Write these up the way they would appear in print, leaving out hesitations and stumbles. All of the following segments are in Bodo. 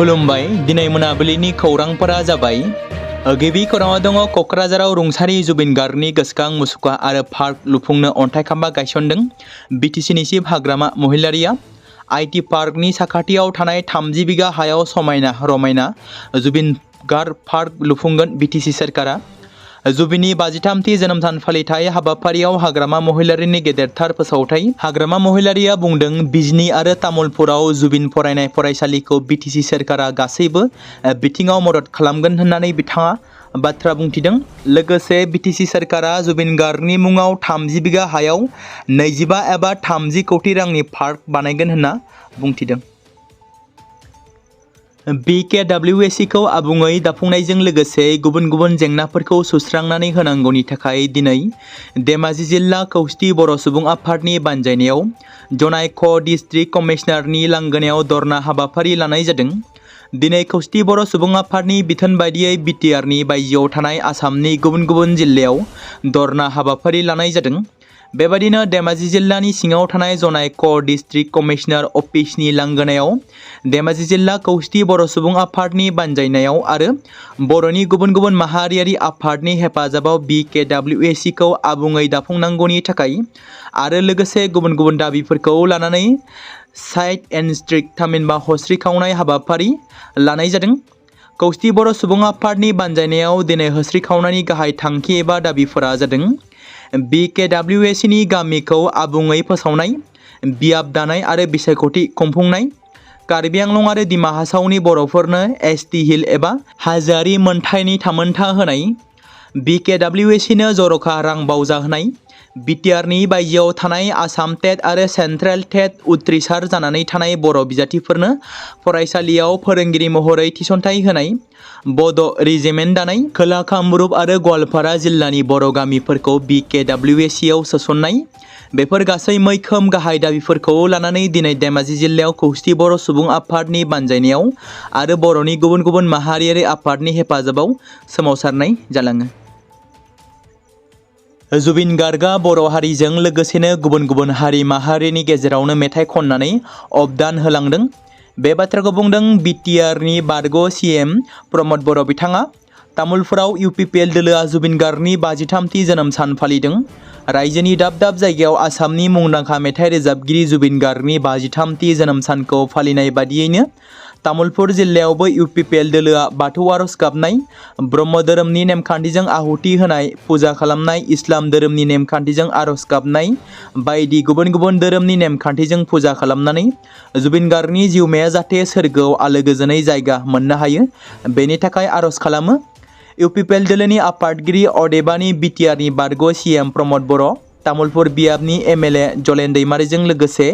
खुलुमबाय दिनै मोनाबिलिनि खौरांफोरा जाबाय गिबि खौराङाव दङ क'क्राझाराव रुंसारि जुबिन गार्गनि गोसोखां मुसुखा आरो पार्क लुफुंनो अन्थाइ खाम्फा गायसनदों बिटिसिनि चिफ हाग्रामा महिलारिया आइटि पार्कनि साखाथियाव थानाय 30 बिगा हायाव समायना रमायना जुबिन गार्ग पार्क लुफुंगोन बिटिसि सोरखारा जुबिननि 53थि जोनोम सान फालिथाय हाबाफारियाव हाग्रामा महिलारिनि गेदेरथार फोसावथाय हाग्रामा महिलारिया बुंदों बिजनी आरो तामुलपुराव जुबिन फरायनाय फरायसालिखौ बिटिसि सोरखारा गासैबो बिथिङाव मदद खालामगोन होननानै बिथाङा बाथ्रा बुंथिदों। लोगोसे बिटिसि सोरखारा जुबिन गार्गनि मुङाव 30 बिगा हायाव 25 एबा 30 कौटि रांनि पार्क बानायगोन होनना बुंथिदों। BKWSC खौ आबुङै दाफुंनायजों लोगोसे गुबुन गुबुन जेंनाफोरखौ सुस्रांनानै होनांगौनि थाखाय दिनै धेमाजि जिल्ला खौस्ति बर' सुबुं आफादनि बानजायनायाव जनाय डिस्ट्रिक्ट कमिशनारनि लांगोनायाव धरना हाबाफारि लानाय जादों। दिनै खौस्ति बर' सुबुं आफादनि बिथोन बायदियै BTRनि बायजोआव थानाय आसामनि गुबुन गुबुन जिल्लायाव धरना हाबाफारि लानाय जादों। बेबादिनो धेमाजि जिल्लानि सिङाव थानाय जनाय डिस्ट्रिक्ट कमिशनार अफिसनि लांगोनायाव धेमाजि जिल्ला खौस्ति बर' सुबुं आफादनि बानजायनायाव आरो बर'नि गुबुन गुबुन माहारियारि आफादनि हेफाजाबाव BKWSC खौ आबुङै दाफुंनांगौनि थाखाय आरो लोगोसे गुबुन गुबुन दाबिफोरखौ लानानै साइड एन्ड स्ट्रिक थामहिनबा हस्रि खावनाय हाबाफारि लानाय जादों। खौस्ति बर' सुबुं आफादनि बानजायनायाव दिनै हस्रि खावनायनि गाहाय थांखि एबा दाबिफोरा जादों BKWSC नि गामिखौ आबुङै फोसावनाय, बियाब दानाय आरो बिसायख'थि खुंफुंनाय, कार्बि आंलं आरो दिमा हासावनि बर'फोरनो ST हिल एबा हाजोआरि मोनथायनि थामोनथा होनाय, BKWSC नो जर'खा रां बावजा होनाय, BTRनि बायजोआव थानाय आसाम टेट आरो सेन्ट्रेल टेट उथ्रिसार जानानै थानाय बर' बिजाथिफोरनो फरायसालियाव फोरोंगिरि महरै थिसनथाइ होनाय, बड' रेजिमेन्ट दानाय, खोला कामरुप आरो गवालपारा जिल्लानि बर' गामिफोरखौ BKWSC आव सोसननाय बेफोर गासै मैखोम गाहाय दाबिफोरखौ लानानै दिनै धेमाजि जिल्लायाव खौस्ति बर' सुबुं आफादनि बानजायनायाव आरो बर'नि गुबुन गुबुन माहारियारि आफादनि हेफाजाबाव सोमावसारनाय जालाङो। जुबिन गार्गआ बर' हारिजों लोगोसेनो गुबुन गुबुन हारि माहारिनि गेजेरावनो मेथाइ खननानै अबदान होलांदों। बे बाथ्राखौ बुंदों BTRनि बारग' CM प्रमद बर' बिथाङा। तामुलपुराव UPPL दोलोआ जुबिन गार्गनि 53थि जोनोम सान फालिदों। रायजोनि दाब दाब जायगायाव आसामनि मुंदांखा मेथाइ रोजाबगिरि जुबिन गार्गनि 53थि जोनोम सानखौ फालिनाय बादियैनो तामुलपुर जिल्लायावबो UPPL दोलोआ बाथौ आर'ज गाबनाय, ब्रह्म धोरोमनि नेमखान्थिजों आहुति होनाय, फुजा खालामनाय, इस्लाम धोरोमनि नेमखान्थिजों आर'ज गाबनाय बायदि गुबुन गुबुन धोरोमनि नेमखान्थिजों फुजा खालामनानै जुबिन गार्गनि जिउमाया जाहाथे सोरगोआव आलो गोजोनै जायगा मोननो हायो बेनि थाखाय आर'ज खालामो। UPPL दोलोनि आफादगिरि अदेबानि BTRनि बारग' CM प्रमद बर', तामुलपुर बियाबनि MLA जलेन दैमारिजों लोगोसे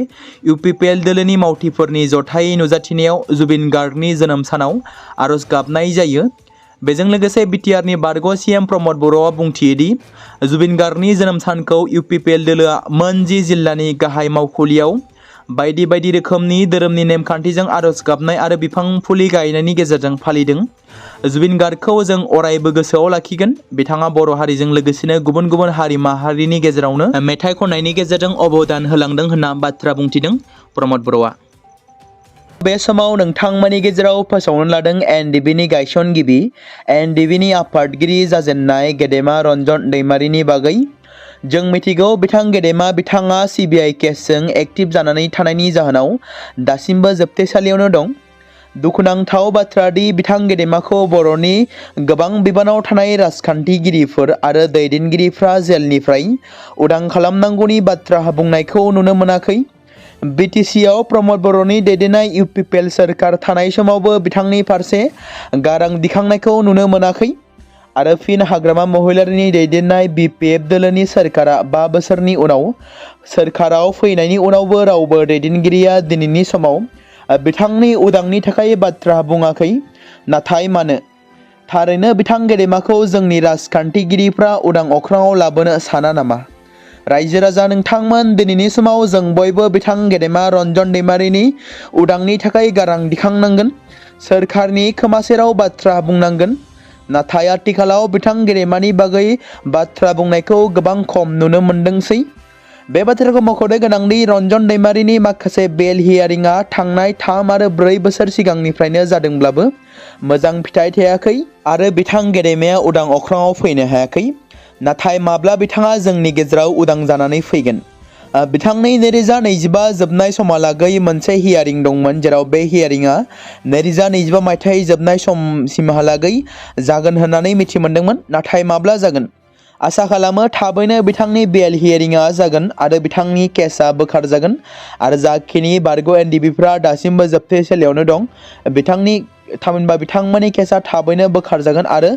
UPPL दोलोनि मावथिफोरनि जथायै नुजाथिनायाव जुबिन गार्गनि जोनोम सानाव आर'ज गाबनाय जायो। बेजों लोगोसे BTRनि बारग' CM प्रमद बर'आ बुंथियोदि जुबिन गार्गनि जोनोम सानखौ UPPL दोलोआ मोन 10 जिल्लानि गाहाय मावखुलियाव बायदि बायदि रोखोमनि धोरोमनि नेमखान्थिजों आर'ज गाबनाय आरो बिफां फुलि गायनायनि गेजेरजों फालिदों। जुबिन गार्गखौ जों अरायबो गोसोआव लाखिगोन। बिथाङा बर' हारिजों लोगोसेनो गुबुन गुबुन हारि माहारिनि गेजेरावनो मेथाइ खननायनि गेजेरजों अबदान होलांदों होनना बाथ्रा बुंथिदों प्रमद बर'आ। बे समाव नोंथांमोननि गेजेराव फोसावनो लादों NDBनि गायसनगिरि NDBनि आफादगिरि जाजेननाय गेदेमा रन्जन दैमारिनि बागै। जों मिथिगौ बिथाङा CBI केसजों एक्टिभ जानानै थानायनि जाहोनाव दासिमबो जोबथेसालियावनो दं। दुखुनांथाव बाथ्रा दि बिथां गेदेमाखौ बर'नि गोबां बिबानाव थानाय राजखान्थिगिरिफोर आरो दैदेनगिरिफ्रा जेलनिफ्राय उदां खालामनांगौनि बाथ्रा बुंनायखौ नुनो मोनाखै। BTCआव प्रमद बर'नि दैदेननाय UPPL सोरखार थानाय समावबो बिथांनि फारसे गारां दिखांनायखौ नुनो मोनाखै आरो फिन हाग्रामा महिलारिनि दैदेननाय BPF दोलोनि सोरखारा 5 बोसोरनि उनाव सोरखाराव फैनायनि उनावबो रावबो दैदेनगिरिया दिनैनि समाव बिथांनि उदांनि थाखाय बाथ्रा बुङाखै। नाथाय मानो? थारैनो बिथां गेदेमाखौ जोंनि राजखान्थिगिरिफ्रा उदां अख्राङाव लाबोनो साना नामा? रायजो राजा नोंथांमोन, दिनैनि समाव जों बयबो बिथां गेदेमा रन्जन दैमारिनि उदांनि थाखाय गारां दिखांनांगोन, सोरखारनि खोमासेराव बाथ्रा बुंनांगोन। नाथाय आथिखालाव बिथां गेदेमानि बागै बाथ्रा बुंनायखौ गोबां खम नुनो मोनदोंसै। बे बाथ्राखौ मख'नो गोनांदि रन्जन दैमारिनि माखासे बेल हियारिंआ थांनाय 3 आरो 4 बोसोर सिगांनिफ्रायनो जादोंब्लाबो मोजां फिथाइ थायाखै आरो बिथां गेदेमाया उदां अख्राङाव फैनो हायाखै। नाथाय माब्ला बिथाङा जोंनि गेजेराव उदां जानानै फैगोन? बिथांनि 2025 जोबनाय समहालागै मोनसे हियारिं दंमोन, जेराव बे हियारिंआ 2025 मायथाइ जोबनाय समसिमहालागै जागोन होननानै मिथि मोनदोंमोन। नाथाय माब्ला जागोन? आसा खालामो थाबैनो बिथांनि बेल हियारिंआ जागोन आरो बिथांनि केसआ बोखारजागोन आरो जाखिनि बारग' एनडिबिफोरा दासिमबो जोबथेसालियावनो दं थामहिनबा बिथांमोननि केसआ थाबैनो बोखारजागोन आरो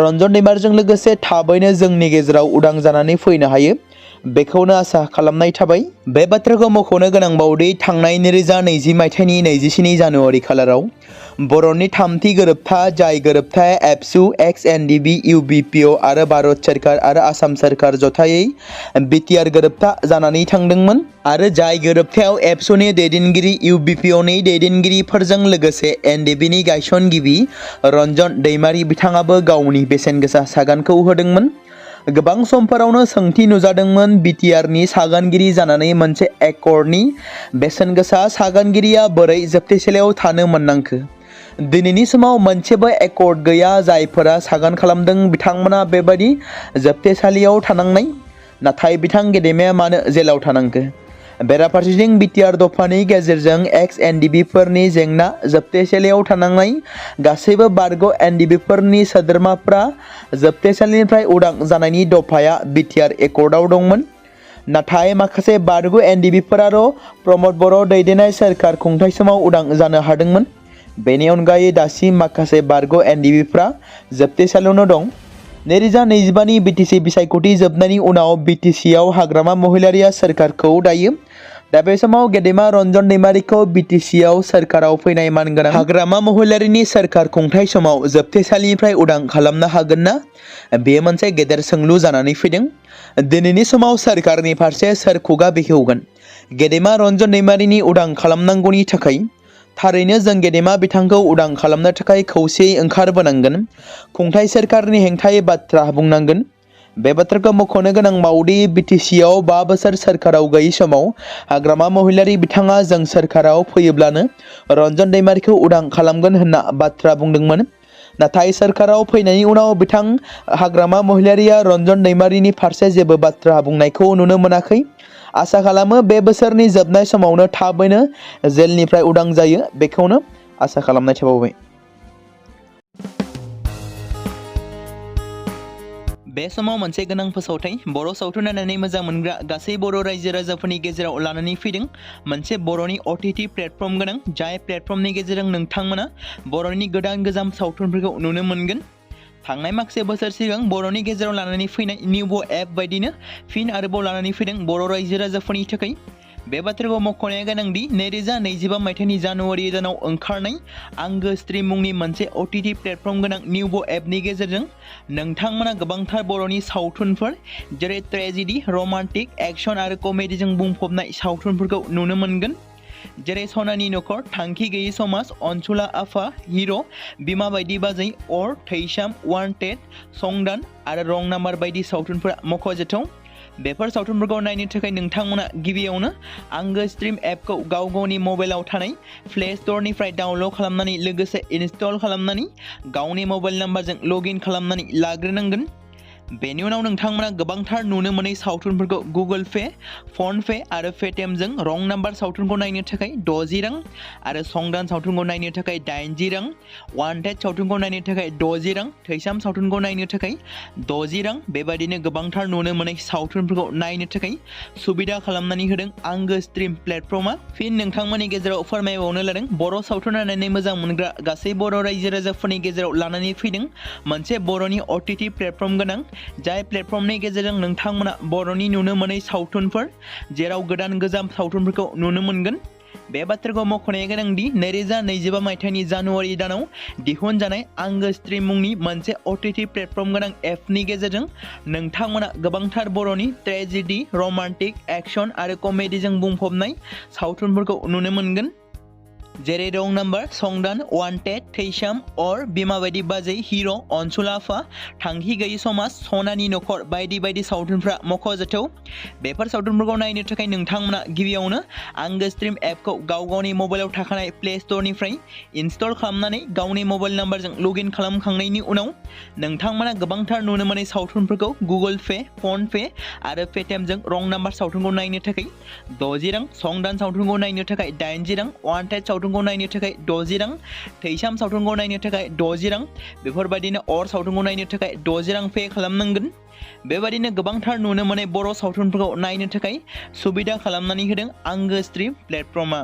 रन्जन दैमारिजों लोगोसे थाबैनो जोंनि गेजेराव उदां जानानै फैनो हायो, बेखौनो आसा खालामनाय थाबाय। बे बाथ्राखौ मख'नो गोनांबावदि थांनाय 2020 मायथाइनि 27 जानुवारि खालाराव बर'नि 3थि गोरोबथा, जाय गोरोबथाया एबसु, एक्स एनडिबि, इउबिपिअ आरो भारत सोरखार आरो आसाम सोरखार जथायै बिटिआर गोरोबथा जानानै थांदोंमोन आरो जाय गोरोबथायाव एबसुनि दैदेनगिरि, इउबिपिअनि दैदेनगिरिफोरजों लोगोसे एनडिबिनि गायसनगिरि रन्जन दैमारि बिथाङाबो गावनि बेसेनगोसा सागानखौ होदोंमोन। गोबां समफोरावनो सोंथि नुजादोंमोन, बिटिआरनि सागानगिरि जानानै मोनसे एकर्डनि बेसेनगोसा सागानगिरिया बोरै जोबथेसालियाव थानो मोननांखो? दिनैनि समाव मोनसेबो एकर्ड गैया। जायफोरा सागान खालामदों बिथांमोना बेबादि जोबथेसालियाव थानांनाय। नाथाय बिथां गेदेमाया मानो जेलाव थानांखो? बेराफारसेथिं बिटिआर दफानि गेजेरजों एक्स एनडिबिफोरनि जेंना, जोबथेसालियाव थानांनाय गासैबो बारग' एनडिबिफोरनि सोद्रोमाफ्रा जोबथेसालिनिफ्राय उदां जानायनि दफाया बिटिआर एकर्डआव दंमोन। नाथाय माखासे बारग' एनडिबिफोराल' प्रमद बर' दैदेननाय सोरखार खुंथाय समाव उदां जानो हादोंमोन। बेनि अनगायै दासिम माखासे बारग' एनडिबिफ्रा जोबथेसालियावनो दं। 2025नि बिटिसि बिसायख'थि जोबनायनि उनाव बिटिसिआव हाग्रामा महिलारिया सोरखारखौ दायो। दा बे समाव गेदेमा रन्जन दैमारिखौ बिटिसिआव सोरखाराव फैनाय मानगोनां हाग्रामा महिलारिनि सोरखार खुंथाय समाव जोबथेसालिनिफ्राय उदां खालामनो हागोन ना? बेयो मोनसे गेदेर सोंलु जानानै फैदों। दिनैनि समाव सोरखारनि फारसे सोर खुगा बेखेवगोन? गेदेमा रन्जन दैमारिनि उदां खालामनांगौनि थाखाय थारैनो जों गेदेमा बिथांखौ उदां खालामनो थाखाय खौसेयै ओंखारबोनांगोन, खुंथाय सोरखारनि हेंथायै बाथ्रा बुंनांगोन। बे बाथ्राखौ मख'नो गोनांबावदि बिटिसिआव 5 बोसोर सोरखाराव गैयै समाव हाग्रामा महिलारि बिथाङा जों सोरखाराव फैयोब्लानो रन्जन दैमारिखौ उदां खालामगोन होनना बाथ्रा बुंदोंमोन। नाथाय सोरखाराव फैनायनि उनाव बिथां हाग्रामा महिलारिया रन्जन दैमारिनि फारसे जेबो बाथ्रा बुंनायखौ नुनो मोनाखै। आसा खालामो बे बोसोरनि जोबनाय समावनो थाबैनो जेलनिफ्राय उदां जायो, बेखौनो आसा खालामनाय थाबावबाय। बे समाव मोनसे गोनां फोसावथाय बर' सावथुन नायनानै मोजां मोनग्रा गासै बर' रायजो राजाफोरनि गेजेराव लानानै फैदों। मोनसे बर'नि OTT प्लेटफर्म गोनां, जाय प्लेटफर्मनि गेजेरजों नोंथांमोना बर'नि गोदान गोजाम सावथुनफोरखौ नुनो मोनगोन। थांनाय माखासे बोसोर सिगां बर'नि गेजेराव लानानै फैनाय निउबो एप बायदिनो फिन आरोबाव लानानै फैदों बर' रायजो राजाफोरनि थाखाय। बे बाथ्राखौ मख'नाया गोनांदि 2025 मायथाइनि जानुवारि दानाव ओंखारनाय आंगो स्ट्रिम मुंनि मोनसे OTT प्लेटफर्म गोनां निउबो एपनि गेजेरजों नोंथांमोना गोबांथार बर'नि सावथुनफोर जेरै ट्रेजेडि, रमान्टिक, एक्सन आरो कमेडिजों बुंफबनाय सावथुनफोरखौ नुनो मोनगोन। जेरै सनानि नखर, थांखि गैयै समाज, अनसुला आफा, हिर', बिमा बायदि बाजै, अर, थैसाम, वान्टेड, संदान आरो रं नाम्बार बायदि सावथुनफोरा मख'जाथाव। बेफोर सावथुनफोरखौ नायनो थाखाय नोंथांमोना गिबियावनो आंगो स्ट्रिम एपखौ गाव गावनि मबाइलाव थानाय प्ले स्ट'रनिफ्राय डाउनल'ड खालामनानै लोगोसे इनस्टल खालामनानै गावनि मबाइल नाम्बारजों लगइन खालामनानै लाग्रोनांगोन। बेनि उनाव नोंथांमोना गोबांथार नुनो मोनै सावथुनफोरखौ गुगोल पे, फन पे आरो पेटिएमजों रं नाम्बार सावथुनखौ नायनो थाखाय 60 रां आरो संदान सावथुनखौ नायनो थाखाय 80 रां, वान्टेड सावथुनखौ नायनो थाखाय 60 रां, थैसाम सावथुनखौ नायनो थाखाय 60 रां बेबायदिनो गोबांथार नुनो मोनै सावथुनफोरखौ नायनो थाखाय सुबिदा खालामनानै होदों आंगो स्ट्रिम प्लेटफर्मा। फिन नोंथांमोननि गेजेराव फोरमायबावनो लादों बर' सावथुन नायनानै मोजां मोनग्रा गासै बर' रायजो राजाफोरनि गेजेराव लानानै फैदों मोनसे बर'नि OTT प्लेटफर्म गोनां, जाय प्लेटफर्मनि गेजेरजों नोंथांमोना बर'नि नुनो मोनै सावथुनफोर जेराव गोदान गोजाम सावथुनफोरखौ नुनो मोनगोन। बे बाथ्राखौ मख'नाया गोनांदि 2025 मायथाइनि जानुवारि दानाव दिहुनजानाय आंगो स्ट्रिम मुंनि मोनसे OTT प्लेटफर्म गोनां एपनि गेजेरजों नोंथांमोना गोबांथार बर'नि ट्रेजेडि, रमान्टिक, एक्सन आरो कमेडिजों बुंफबनाय सावथुनफोरखौ नुनो मोनगोन। जेरै रं नाम्बार, संदान, वान्टेड, थैसाम, अर, बिमा बायदि बाजै, हिर', अनसुलाफा, थांखि गैयि समाज, सनानि नखर बायदि बायदि सावथुनफ्रा मख'जाथाव। बेफोर सावथुनफोरखौ नायनो थाखाय नोंथांमोना गिबियावनो आंगो स्ट्रिम एपखौ गावनि मबाइलाव थाखानाय प्ले स्ट'रनिफ्राय इनस्टल खालामनानै गावनि मबाइल नाम्बारजों लगइन खालामखांनायनि उनाव नोंथांमोना गोबांथार नुनो मोनै सावथुनफोरखौ गुगोल पे, फन पे आरो पेटिएमजों रं नाम्बार सावथुनखौ नायनो थाखाय 60 रां, संदान सावथुनखौ नायनो थाखाय 80 रां, वान्टेड सावथुनखौ नायनो थाखाय 60 रां, थैसाम सावथुनखौ नायनो थाखाय 60 रां, बेफोरबायदिनो अर सावथुनखौ नायनो थाखाय 60 रां पे खालामनांगोन। बेबायदिनो गोबांथार नुनो मोनै बर' सावथुनफोरखौ नायनो थाखाय सुबिदा खालामनानै होदों आंगो स्ट्रिम प्लेटफर्मआ।